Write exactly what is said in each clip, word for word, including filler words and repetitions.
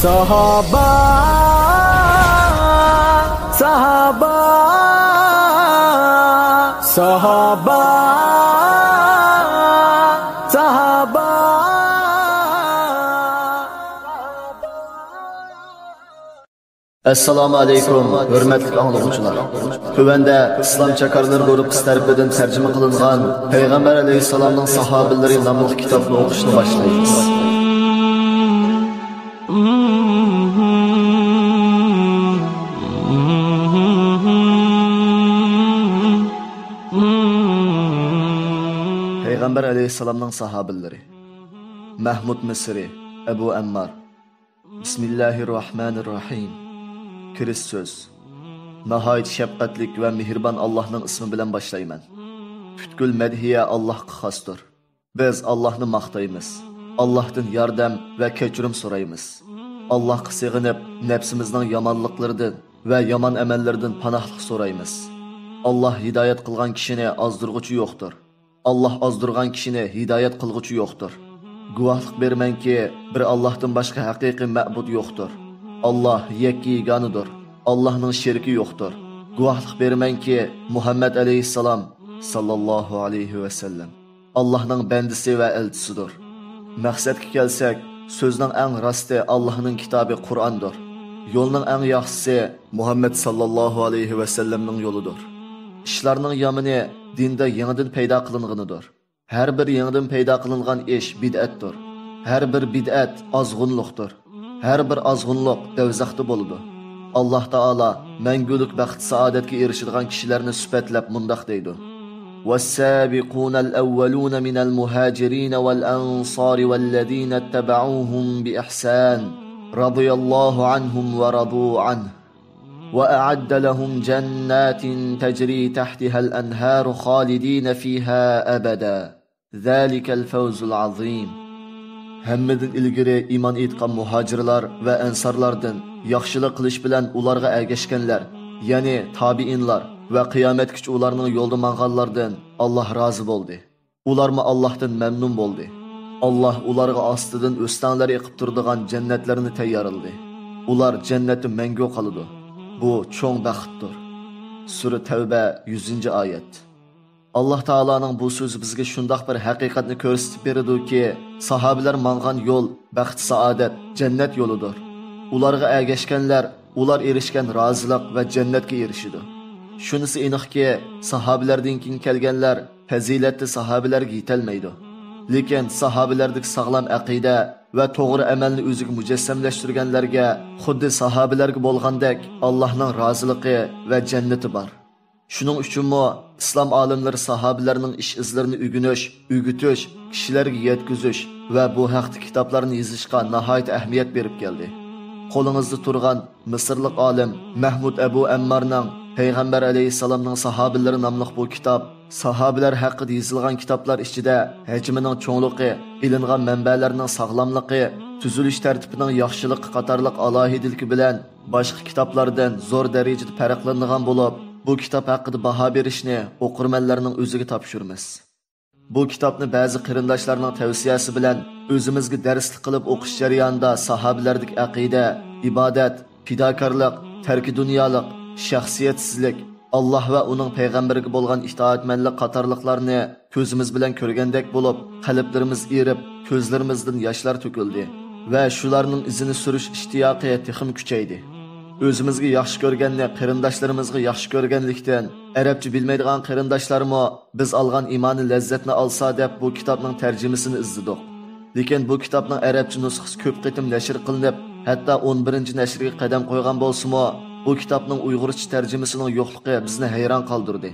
ساھابا، ساھابا، ساھابا، ساھابا. ئەسسالامۇ ئەلەيكۇم، ھۆرمەتلىك ئاڭلىغۇچىلار. تۆۋەندە ئىسلام چاكارلىرى گۇرۇپپىسى تەرىپىدىن تەرجىمە قىلىنغان پەيغەمبەر ئەلەيھىسسالامنىڭ ساھابىلىرى ناملىق كىتابنى ئوقۇشنى باشلايمىز. پەيغەمبەر ئەلەيھىسسالامنىڭ ساھابىلىرى. مەھمۇد مىسرى، ئەبۇ ئەممار. بىسمىللاھىرراھمانىرراھىم. كىرىش سۆز. ناھايىتى شەپقەتلىك ۋە مېھرىبان ئاللاھنىڭ ئىسمى بىلەن باشلايمەن. پۈتكۈل مەدھىيە ئاللاھقا خاستۇر. بىز ئاللاھنى ماختايمىز. ئاللاھتىن ياردەم ۋە كەچۈرۈم سورايمىز. ئاللاھقا سېغىنىپ، نەپسىمىزنىڭ يامانلىقلىرىدىن ۋە يامان ئەمەللىرىدىن پاناھلىق سورايمىز. ئاللاھ ھىدايەت قىلغان كىشىنى ئازدۇرغۇچى يوقتۇر. ئاللاھ ئازدۇرغان كىشىنى ھىدايەت قىلغۇچى يوقتۇر. گۇۋاھلىق بېرىمەنكى، بىر ئاللاھتىن باشقا ھەقىقىي مەبۇد يوقتۇر. ئاللاھ يەككە يېگانىدۇر. ئاللاھنىڭ شېرىكى يوقتۇر. گۇۋاھلىق بېرىمەنكى، مۇھەممەد ئەلەيھىسسالام، ساللاللاھۇ ئەلەيھى ۋەسەللەم، ئاللاھنىڭ بەندىسى ۋە ئەلچىسىدۇر. مەقسەتكە كەلسەك، سۆزنىڭ ئەڭ راستى ئاللاھنىڭ كىتابى قۇرئاندۇر. يولنىڭ ئەڭ ياخشىسى مۇھەممەد ساللاللاھۇ ئەلەيھى ۋەسەللەمنىڭ يولىدۇر. ئىشلارنىڭ يامىنى دىندا يېڭىدىن پەيدا قىلىنغىنىدۇر. ھەر بىر يېڭىدىن پەيدا قىلىنغان ئىش بىدئەتتۇر. ھەر بىر بىدئەت ئازغۇنلۇقتۇر. ھەر بىر ئازغۇنلۇق دوزاختا بولىدۇ. ئاللاھ تائالا مەڭگۈلۈك بەخت-سائادەتكە ئېرىشىدىغان كىشىلەرنى سۈپەتلەپ مۇنداق دەيدۇ: والسابقون الأولون من المهاجرين والأنصار والذين اتبعوهم بإحسان رضي الله عنهم ورضوا عنه وأعد لهم جنات تجري تحتها الأنهار خالدين فيها أبدا ذلك الفوز العظيم. ھەممىدىن ئىلگىرى ئىمان ئېيتقان مۇھاجىرلار ۋە ئەنسارلاردىن، ياخشىلىق قىلىش بىلەن ئۇلارغا ئەگەشكەنلەر، يەنى تابىئىنلار ۋە قىيامەتكىچە ئۇلارنىڭ يولىدا ماڭغانلاردىن ئاللاھ رازى بولدى. ئۇلارمۇ ئاللاھتىن مەمنۇن بولدى. ئاللاھ ئۇلارغا ئاستىدىن ئۆستەڭلەر ئېقىپ تۇرىدىغان جەننەتلەرنى تەييارلىدى. ئۇلار جەننەتتە مەڭگۈ قالىدۇ. بۇ چوڭ بەختتۇر. سۈرە تەۋبە، يۈزىنچى ئايەت. ئاللاھ تائالانىڭ بۇ سۆزى بىزگە شۇنداق بىر ھەقىقەتنى كۆرسىتىپ بېرىدۇكى، ساھابىلەر ماڭغان يول بەخت-سائادەت، جەننەت يولىدۇر. ئۇلارغا ئەگەشكەنلەر، ئۇلار ئېرىشكەن رازىلىق ۋە جەننەتكە ئېرىشىدۇ. شۇنىسى ئېنىقكى، ساھابىلەردىن كېيىن كەلگەنلەر پەزىلەتتە ساھابىلەرگە يېتەلمەيدۇ. لېكىن ساھابىلەردىكى ساغلام ئەقىدە ۋە توغرا ئەمەلنى ئۆزىگە مۇجەسسەملەشتۈرگەنلەرگە خۇددى ساھابىلەرگە بولغاندەك ئاللاھنىڭ رازىلىقى ۋە جەننىتى بار. شۇنىڭ ئۈچۈنمۇ ئىسلام ئالىملىرى ساھابىلەرنىڭ ئىش ئىزلىرىنى ئۆگىنىش، ئۆگىتىش، كىشىلەرگە يەتكۈزۈش ۋە بۇ ھەقتە كىتابلارنى يېزىشقا ناھايىتى ئەھمىيەت بېرىپ كەلدى. قولىڭىزدا تۇرغان مىسىرلىق ئالىم مەھمۇد ئەبۇ ئەممارنىڭ پەيغەمبەر ئەلەيھىسسالامنىڭ ساھابىلىرى ناملىق بۇ كىتاب، ساھابىلەر ھەققىدە يېزىلغان كىتابلار ئىچىدە ھەجمىنىڭ چوڭلۇقى، ئېلىنغان مەنبەلەرنىڭ ساغلاملىقى، تۈزۈلۈش تەرتىپىنىڭ ياخشىلىقى قاتارلىق ئالاھىدىلىكى بىلەن باشقا كىتابلاردىن زور دەرىجىدە پەرقلىنىدىغان بولۇپ، بۇ كىتاب ھەققىدە باھا بېرىشنى ئوقۇرمەنلەرنىڭ ئۆزىگە تاپشۇرىمىز. بۇ كىتابنى بەزى قېرىنداشلارنىڭ تەۋسىيەسى بىلەن ئۆزىمىزگە دەرسلىك قىلىپ ئوقۇش جەريانىدا ساھابىلەردىكى ئەقىدە، ئىبادەت، پىداكارلىق، تەركى دۇنيالىق، شەخسىيەتسىزلىك، ئاللاھ ۋە ئۇنىڭ پەيغەمبىرىگە بولغان ئىتائەتمەنلىك قاتارلىقلارنى كۆزىمىز بىلەن كۆرگەندەك بولۇپ، قەلبلىرىمىز ئېرىپ، كۆزلىرىمىزدىن ياشلار تۆكۈلدى ۋە شۇلارنىڭ ئىزىنى سۈرۈش ئىشتىياقى تېخىمۇ كۈچەيدى. ئۆزىمىزگە ياخشى كۆرگەننى قېرىنداشلىرىمىزغا ياخشى كۆرگەنلىكتىن، ئەرەبچە بىلمەيدىغان قېرىنداشلارمۇ بىز ئالغان ئىمانى لەززەتنى ئالسا دەپ بۇ كىتابنىڭ تەرجىمىسىنى ئىزدىدۇق. لېكىن بۇ كىتابنىڭ ئەرەبچە نۇسخىسى كۆپ قېتىم نەشر قىلىنىپ، ھەتتا ئون بىرىنچى نەشرگە قەدەم قويغان بولسىمۇ، بۇ كىتابنىڭ ئۇيغۇرچە تەرجىمىسىنىڭ يوقلۇقى بىزنى ھەيران قالدۇردى.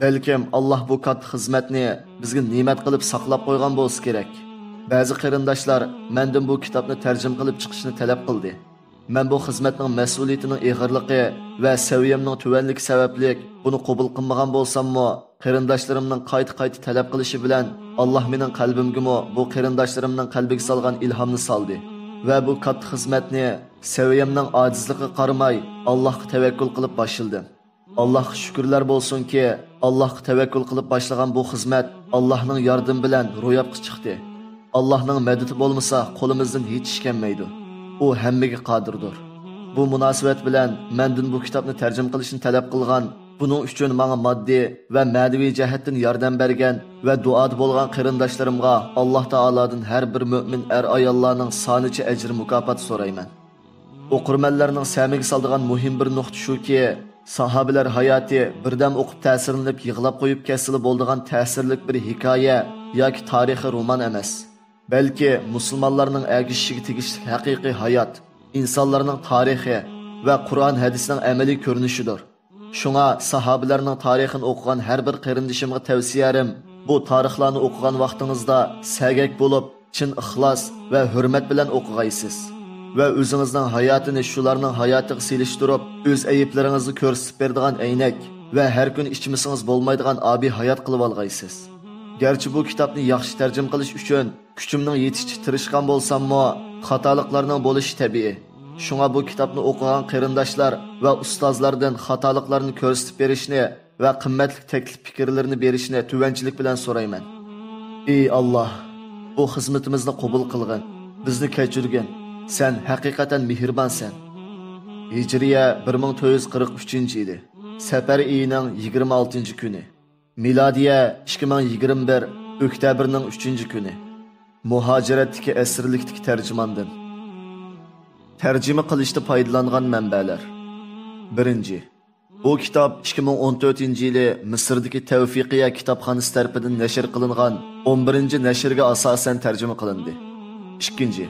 بەلكىم ئاللاھ بۇ كاتتا خىزمەتنى بىزگە نېمەت قىلىپ ساقلاپ قويغان بولسا كېرەك. بەزى قېرىنداشلار مەندىن بۇ كىتابنى تەرجىمە قىلىپ چىقىشنى تەلەپ قىلدى. مەن بۇ خىزمەتنىڭ مەسئۇلىيىتىنىڭ ئېغىرلىقى ۋە سەۋىيەمنىڭ تۆۋەنلىكى سەۋەبلىك بۇنى قوبۇل قىلمىغان بولساممۇ، قېرىنداشلىرىمنىڭ قايتا-قايتا تەلەپ قىلىشى بىلەن ئاللاھ مېنىڭ قەلبىمگىمۇ بۇ قېرىنداشلىرىمنىڭ قەلبىگە سالغان ئىلھامنى سالدى ۋە بۇ كاتتا خىزمەتنى سەۋىيەمنىڭ ئاجىزلىقىغا قارىماي ئاللاھقا تەۋەككۈل قىلىپ باشلىدىم. ئاللاھقا شۈكۈرلەر بولسۇنكى، ئاللاھقا تەۋەككۈل قىلىپ باشلىغان بۇ خىزمەت ئاللاھنىڭ ياردىمى بىلەن روياپقا چىقتى. ئاللاھنىڭ مەدىتى بولمىسا، قولىمىزدىن ھېچ ئىش كەلمەيدۇ. ئۇ ھەممىگە قادىردۇر. بۇ مۇناسىۋەت بىلەن مەندىن بۇ كىتابنى تەرجىمە قىلىشنى تەلەپ قىلغان، بۇنىڭ ئۈچۈن ماڭا ماددىي ۋە مەنىۋى جەھەتتىن ياردەم بەرگەن ۋە دۇئادا بولغان قېرىنداشلىرىمغا ئاللاھ تائالادىن ھەر بىر مۆمىن ئەر-ئاياللارنىڭ سانىچە ئەجىر مۇكاپاتى سورايمەن. ئوقۇرمەنلەرنىڭ سەمىگە سالىدىغان مۇھىم بىر نۇقتا شۇكى، ساھابىلەر ھاياتى بىردەم ئوقۇپ تەسىرلىنىپ يىغلاپ قويۇپ كەتسىلا بولىدىغان تەسىرلىك بىر ھېكايە ياكى تارىخىي رومان ئەمەس، بەلكى مۇسۇلمانلارنىڭ ئەگىشىشىگە تېگىشلىك ھەقىقىي ھايات، ئىنسانلارنىڭ تارىخى ۋە قۇرئان ھەدىسنىڭ ئەمەلىي كۆرۈنۈشىدۇر. شۇڭا ساھابىلەرنىڭ تارىخىنى ئوقۇغان ھەر بىر قېرىندىشىمغا تەۋسىيەم، بۇ تارىخلارنى ئوقۇغان ۋاقتىڭىزدا سەگەك بولۇپ، چىن ئىخلاس ۋە ھۆرمەت بىلەن ئوقۇغايسىز. ۋە ئۆزىڭىزنىڭ ھاياتىنى شۇلارنىڭ ھاياتىغا سېلىشتۇرۇپ، ئۆز ئەيىبلىرىڭىزنى كۆرسىتىپ بېرىدىغان ئەينەك ۋە ھەر كۈنى ئىچمىسىڭىز بولمايدىغان ئابىي ھايات قىلىۋالغايسىز. گەرچە بۇ كىتابنى ياخشى تەرجىمە قىلىش ئۈچۈن كۈچۈمنىڭ يېتىشىچە تىرىشقان بولساممۇ، خاتالىقلارنىڭ بولۇشى تەبىئىي. شۇڭا بۇ كىتابنى ئوقۇغان قېرىنداشلار ۋە ئۇستازلاردىن خاتالىقلارنى كۆرسىتىپ بېرىشنى ۋە قىممەتلىك تەكلىپ پىكىرلىرىنى بېرىشنى تۆۋەنچىلىك بىلەن سورايمەن. ئى ئاللاھ، بۇ خىزمىتىمىزنى قوبۇل قىلغىن، بىزنى كەچۈرگىن، سەن ھەقىقەتەن مېھرىبانسەن. ھىجرىيە بىر مىڭ تۆت يۈز قىرىق ئۈچىنچى يىلى، سەپەر ئېيىنىڭ يىگىرمە ئالتىنچى كۈنى. مىلادىيە ئىككى مىڭ يىگىرمە بىر ئۆكتەبىرنىڭ ئۈچىنچى كۈنى. مۇھاجىرەتتىكى ئەسىرلىكتىكى تەرجىماندىن. تەرجىمە قىلىشتا پايدىلانغان مەنبەلەر. بىرىنچى، بۇ كىتاب ئىككى مىڭ ئون تۆتىنچى يىلى مىسىردىكى تەۋفىقىيە كىتابخانىسى تەرىپىدىن نەشر قىلىنغان ئون بىرىنچى نەشرگە ئاساسەن تەرجىمە قىلىندى. ئىككىنچى،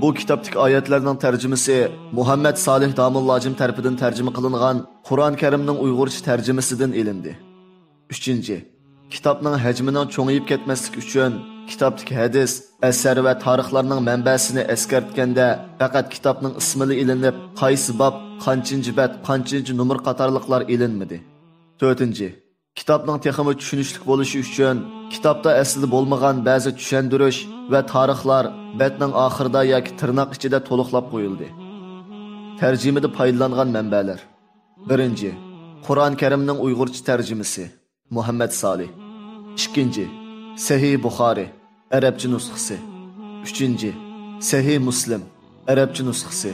بۇ كىتابتىكى ئايەتلەرنىڭ تەرجىمىسى مۇھەممەد سالىھ داموللاجىم تەرىپىدىن تەرجىمە قىلىنغان قۇرئان كەرىمنىڭ ئۇيغۇرچە تەرجىمىسىدىن ئېلىندى. ئۈچىنچى، كىتابنىڭ ھەجمىنىڭ چوڭىيىپ كەتمەسلىكى ئۈچۈن، كىتابتىكى ھەدىس، ئەسەر ۋە تارىخلارنىڭ مەنبەسىنى ئەسكەرتكەندە، پەقەت كىتابنىڭ ئىسمىلا ئېلىنىپ، قايسى باب، قانچىنچى بەت، قانچىنچى نومۇر قاتارلىقلار ئېلىنمىدى. تۆتىنچى، كىتابنىڭ تېخىمۇ چۈشىنىشلىك بولۇشى ئۈچۈن، كىتابتا ئەسلىدە بولمىغان بەزى چۈشەندۈرۈش ۋە تارىخلار بەتنىڭ ئاخىرىدا ياكى تىرناق ئىچىدە تولۇقلاپ قويۇلدى. تەرجىمىدە پايدىلانغان مەنبەلەر. بىرىنچى، قۇرئان كەرىمنىڭ ئۇيغۇرچە تەرجىمىسى، مۇھەممەد سالىھ. ئىككىنچى، سەھىھ بۇخارى، ئەرەبچە نۇسخىسى. ئۈچىنچى، سەھىھ مۇسلىم، ئەرەبچە نۇسخىسى.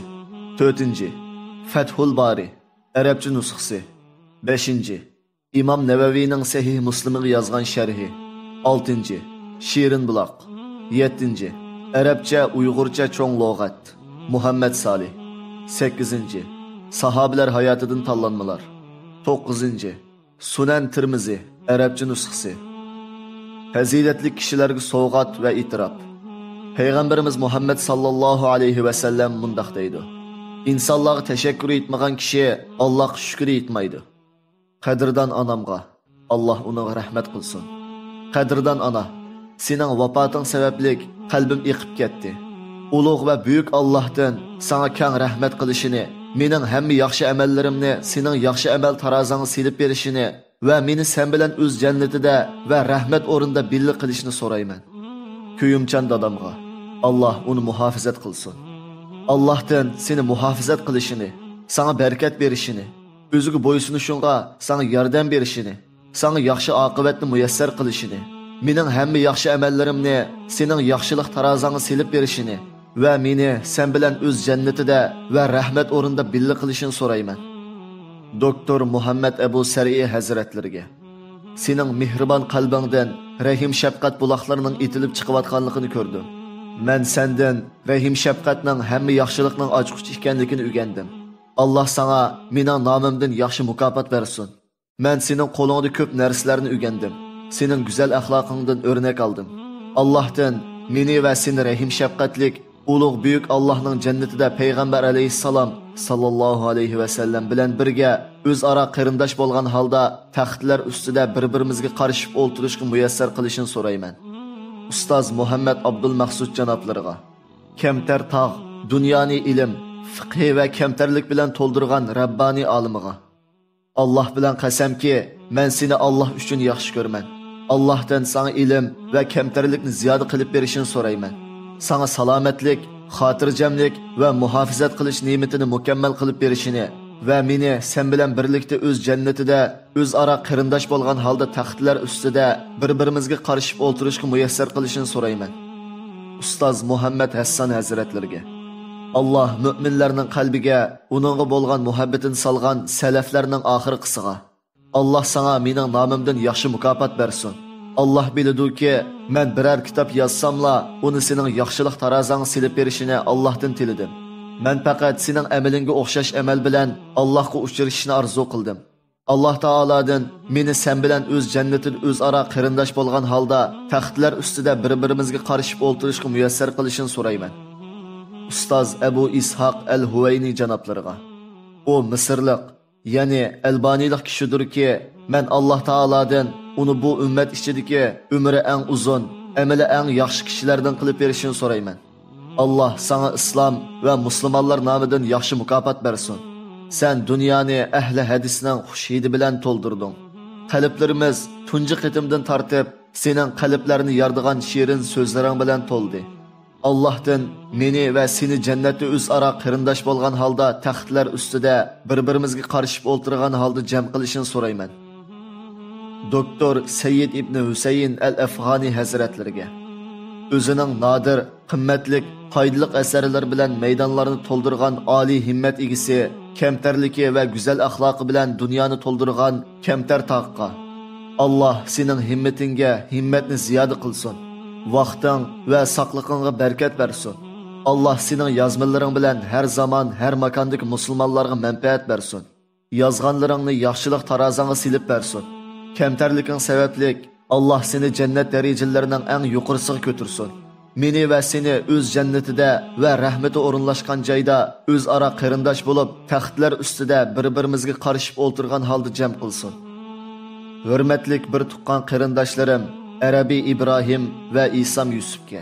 تۆتىنچى، فەتھۇل بارى، ئەرەبچە نۇسخىسى. بەشىنچى، ئىمام نەۋەۋىنىڭ سەھىھ مۇسلىمىغا يازغان شەرھى. ئالتىنچى، شېرىن بۇلاق. يەتتىنچى، ئەرەبچە، ئۇيغۇرچە چوڭ لۇغەت، مۇھەممەد سالىھ. سەككىزىنچى، ساھابىلەر ھاياتىدىن تاللانمىلار. توققۇزىنچى، سۇنەن تىرمىزى، ئەرەبچە نۇسخىسى. پەزىلەتلىك كىشىلەرگە سوۋغات ۋە ئېتىراپ. پەيغەمبىرىمىز مۇھەممەد ساللاللاھۇ ئەلەيھى ۋەسەللەم مۇنداق دەيدۇ: ئىنسانلارغا تەشەككۈر ئېيتمىغان كىشى ئاللاھقا شۈكۈر ئېيتمايدۇ. قەدىردان ئانامغا، ئاللاھ ئۇنىڭغا رەھمەت قىلسۇن. قەدىردان ئانا، سېنىڭ ۋاپاتىڭ سەۋەبلىك قەلبىم ئېقىپ كەتتى. ئۇلۇغ ۋە بۈيۈك ئاللاھتىن ساڭا كەڭ رەھمەت قىلىشىنى، مېنىڭ ھەممە ياخشى ئەمەللىرىمنى سېنىڭ ياخشى ئەمەل تارازاڭغا سېلىپ بېرىشىنى ۋە مېنى سەن بىلەن ئۆز جەننىتىدە ۋە رەھمەت ئورنىدا بىللە قىلىشنى سورايمەن. كۆيۈمچان دادامغا، ئاللاھ ئۇنى مۇھاپىزەت قىلسۇن. ئاللاھتىن سېنى مۇھاپىزەت قىلىشىنى، ساڭا بەرىكەت بېرىشىنى، ئۆزىگە بويسۇنۇشۇڭغا ساڭا ياردەم بېرىشىنى، ساڭا ياخشى ئاقىۋەتنى مۇيەسسەر قىلىشىنى، مېنىڭ ھەممە ياخشى ئەمەللىرىمنى سېنىڭ ياخشىلىق تارازاڭغا سېلىپ بېرىشىنى ۋە مېنى سەن بىلەن ئۆز جەننىتىدە ۋە رەھمەت ئورنىدا بىللە قىلىشىنى سورايمەن. دوكتور مۇھەممەد ئەبۇ سەرئى ھەزرەتلىرىگە، سېنىڭ مېھرىبان قەلبىڭدىن رەھىم-شەپقەت بۇلاقلىرىنىڭ ئېتىلىپ چىقىۋاتقانلىقىنى كۆردۈم. مەن سەندىن رەھىم-شەپقەتنىڭ، ھەممە ياخشىلىقنىڭ ئاچقۇچى ئىكەنلىكىنى ئۆگەندىم. ئاللاھ ساڭا مېنىڭ نامىمدىن ياخشى مۇكاپات بەرسۇن. مەن سېنىڭ قولۇڭدا كۆپ نەرسىلەرنى ئۆگەندىم. سېنىڭ گۈزەل ئەخلاقىڭدىن ئۆرنەك ئالدىم. ئاللاھتىن مېنى ۋە سېنى رەھىم-شەپقەتلىك، ئۇلۇغ بۈيۈك ئاللاھنىڭ جەننىتىدە پەيغەمبەر ئەلەيھىسسالام ساللاللاھۇ ئەلەيھى ۋەسەللەم بىلەن بىرگە ئۆزئارا قېرىنداش بولغان ھالدا تەختلەر ئۈستىدە بىر-بىرىمىزگە قارىشىپ ئولتۇرۇشقا مۇيەسسەر قىلىشىنى سورايمەن. ئۇستاز مۇھەممەد ئابدۇلمەخسۇت جانابلىرىغا، كەمتەر تاغ، دۇنيانى ئىلىم، فىقھى ۋە كەمتەرلىك بىلەن تولدۇرغان رەببانىي ئالىمىغا، ئاللاھ بىلەن قەسەمكى، مەن سېنى ئاللاھ ئۈچۈن ياخشى كۆرىمەن. ئاللاھتىن ساڭا ئىلىم ۋە كەمتەرلىكنى زىيادە قىلىپ بېرىشىنى سورايمەن. ساڭا سالامەتلىك، خاتىرجەملىك ۋە مۇھاپىزەت قىلىش نېمىتىنى مۇكەممەل قىلىپ بېرىشىنى ۋە مېنى سەن بىلەن بىرلىكتە ئۆز جەننىتىدە ئۆزئارا قېرىنداش بولغان ھالدا تەختلەر ئۈستىدە بىر-بىرىمىزگە قارىشىپ ئولتۇرۇشقا مۇيەسسەر قىلىشىنى سورايمەن. ئۇستاز مۇھەممەد ھەسسان ھەزرەتلىرىگە، ئاللاھ مۆمىنلەرنىڭ قەلبىگە ئۇنىڭغا بولغان مۇھەببىتىنى سالغان سەلەفلەرنىڭ ئاخىرقىسىغا. ئاللاھ ساڭا مېنىڭ نامىمدىن ياخشى مۇكاپات بەرسۇن. ئاللاھ بىلىدۇكى، مەن بىرەر كىتاب يازساملا، ئۇنى سېنىڭ ياخشىلىق تارازاڭغا سېلىپ بېرىشىنى ئاللاھتىن تىلىدىم. مەن پەقەت سېنىڭ ئەمىلىڭگە ئوخشاش ئەمەل بىلەن ئاللاھقا ئۇچرىشىشنى ئارزۇ قىلدىم. ئاللاھ تائالادىن مېنى سەن بىلەن ئۆز جەننىتىدە ئۆزئارا قېرىنداش بولغان ھالدا تەختلەر ئۈستىدە بىر-بىرىمىزگە قارىشىپ ئولتۇرۇشقا مۇيەسسەر قىلىشىنى سورايمەن. ئۇستاز ئەبۇ ئىسھاق ئەل ھۇۋەينى جانابلىرىغا. ئۇ مىسىرلىق، يەنى ئەلبانىيلىق كىشىدۇركى، مەن ئاللاھ تائالادىن ئۇنى بۇ ئۈممەت ئىچىدىكى ئۆمرى ئەڭ ئۇزۇن، ئەمىلى ئەڭ ياخشى كىشىلەردىن قىلىپ بېرىشىنى سورايمەن. ئاللاھ ساڭا ئىسلام ۋە مۇسۇلمانلار نامىدىن ياخشى مۇكاپات بەرسۇن. سەن دۇنيانى ئەھلى ھەدىسنىڭ خۇش ھىدى بىلەن تولدۇردۇڭ. قەلبلىرىمىز تۇنجى قېتىمدىن تارتىپ سېنىڭ قەلبلەرنى يارىدىغان شېرىن سۆزلىرىڭ بىلەن تولدى. ئاللاھتىن مېنى ۋە سېنى جەننەتتە ئۆزئارا قېرىنداش بولغان ھالدا تەختلەر ئۈستىدە بىر-بىرىمىزگە قارىشىپ ئولتۇرغان ھالدا جەم قىلىشىنى سورايمەن. دوكتور سەييىد ئىبنى ھۈسەيىن ئەل ئەفغانى ھەزرەتلىرىگە. ئۆزىنىڭ نادىر، قىممەتلىك، پايدىلىق ئەسەرلىرى بىلەن مەيدانلارنى تولدۇرغان ئالىي ھىممەت ئىگىسى، كەمتەرلىكى ۋە گۈزەل ئەخلاقى بىلەن دۇنيانى تولدۇرغان كەمتەر تاغقا. ئاللاھ سېنىڭ ھىممىتىڭگە ھىممەتنى زىيادە قىلسۇن. ۋاقتىڭ ۋە ساقلىقىڭغا بەرىكەت بەرسۇن. ئاللاھ سېنىڭ يازمىلىرىڭ بىلەن ھەر زامان، ھەر ماكاندىكى مۇسۇلمانلارغا مەنپەئەت بەرسۇن. يازغانلىرىڭنى ياخشىلىق تارازاڭغا سېلىپ بەرسۇن. كەمتەرلىكىڭ سەۋەبلىك، ئاللاھ سېنى جەننەت دەرىجىلىرىنىڭ ئەڭ يۇقىرىسىغا كۆتۈرسۇن. مېنى ۋە سېنى ئۆز جەننىتىدە ۋە رەھمىتى ئورۇنلاشقان جايدا ئۆزئارا قېرىنداش بولۇپ، تەختلەر ئۈستىدە بىر-بىرىمىزگە قارىشىپ ئولتۇرغان ھالدا جەم قىلسۇن. ھۆرمەتلىك بىر تۇغقان قېرىنداشلىرىم ئەرەبىي ئىبراھىم ۋە ئىسام يۈسۈپكە.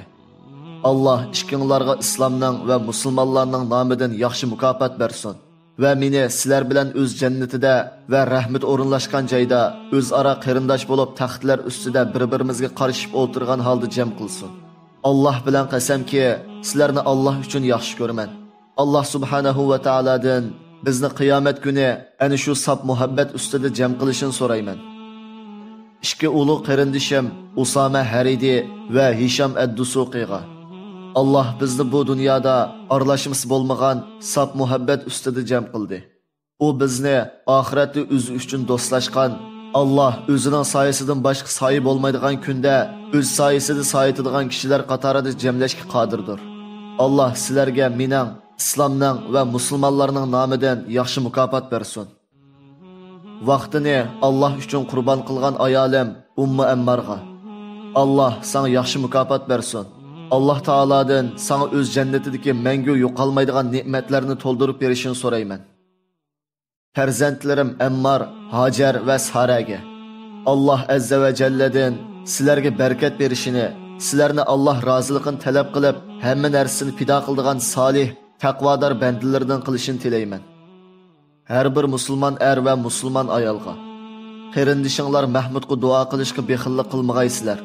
ئاللاھ ئىككىڭلارغا ئىسلامنىڭ ۋە مۇسۇلمانلارنىڭ نامىدىن ياخشى مۇكاپات بەرسۇن. ۋە مېنى سىلەر بىلەن ئۆز جەننىتىدە ۋە رەھمىتى ئورۇنلاشقان جايدا ئۆزئارا قېرىنداش بولۇپ تەختلەر ئۈستىدە بىر-بىرىمىزگە قارىشىپ ئولتۇرغان ھالدا جەم قىلسۇن. ئاللاھ بىلەن قەسەمكى، سىلەرنى ئاللاھ ئۈچۈن ياخشى كۆرىمەن. ئاللاھ سۇبھانەھۇ ۋە تائالادىن بىزنى قىيامەت كۈنى ئەنە شۇ ساپ مۇھەببەت ئۈستىدە جەم قىلىشىنى سورايمەن. ئىككى ئۇلۇغ قېرىندىشىم ئۇسامە ھەرىدى ۋە ھىشام ئەددۇسۇقىغا. ئاللاھ بىزنى بۇ دۇنيادا ئارىلاشمىسى بولمىغان ساپ مۇھەببەت ئۈستىدە جەم قىلدى. ئۇ بىزنى ئاخىرەتتە ئۆزى ئۈچۈن دوستلاشقان، ئاللاھ ئۆزىنىڭ سايىسىدىن باشقا سايە بولمايدىغان كۈندە ئۆز سايىسىدا سايىتىدىغان كىشىلەر قاتارىدا جەملەشكە قادىردۇر. ئاللاھ سىلەرگە مېنىڭ، ئىسلامنىڭ ۋە مۇسۇلمانلارنىڭ نامىدىن ياخشى مۇكاپات بەرسۇن. ۋاقتىنى ئاللاھ ئۈچۈن قۇربان قىلغان ئايالىم ئۇممۇ ئەممارغا. ئاللاھ ساڭا ياخشى مۇكاپات بەرسۇن. ئاللاھ تائالادىن ساڭا ئۆز جەننىتىدىكى مەڭگۈ يوقالمايدىغان نېمەتلەرنى تولدۇرۇپ بېرىشىنى سورايمەن. پەرزەنتلىرىم ئەممار، ھاجەر ۋە سارەگە. ئاللاھ ئەززە ۋە جەللەدىن سىلەرگە بەرىكەت بېرىشىنى، سىلەرنى ئاللاھ رازىلىقىنى تەلەپ قىلىپ، ھەممە نەرسىسىنى پىدا قىلىدىغان سالىھ، تەقۋادار بەندىلىرىدىن قىلىشىنى تىلەيمەن. ھەر بىر مۇسۇلمان ئەر ۋە مۇسۇلمان ئايالغا، قېرىندىشىڭلار مەھمۇدقا دۇئا قىلىشقا بېخىللىق قىلمىغايسىلەر.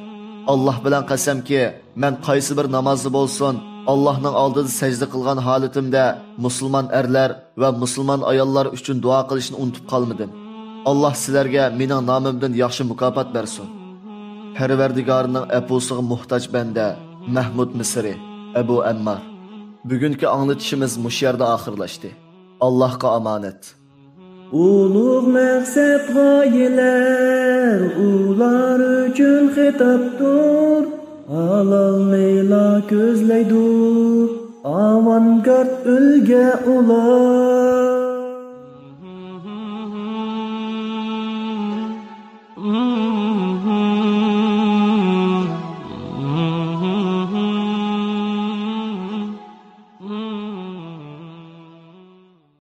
ئاللاھ بىلەن قەسەمكى، مەن قايسى بىر نامازدا بولسۇن، ئاللاھنىڭ ئالدىدا سەجدە قىلغان ھالىتىمدە مۇسۇلمان ئەرلەر ۋە مۇسۇلمان ئاياللار ئۈچۈن دۇئا قىلىشنى ئۇنتۇپ قالمىدىم. ئاللاھ سىلەرگە مېنىڭ نامىمدىن ياخشى مۇكاپات بەرسۇن. پەرۋەردىگارنىڭ ئەپۇسىغا موھتاج بەندە، مەھمۇد مىسرى، ئەبۇ ئەممار. بۈگۈنكى ئاڭلىتىشىمىز مۇشۇ يەردە ئاخىرلاشتى. ئاللاھقا ئامانەت. ئۇلۇغ مەقسەت غايىلەر ئۇلار ئۈچۈن خىتابتۇر. ھالالنىلا كۆزلەيدۇ ئاۋانگارت ئۈلگە ئۇلار.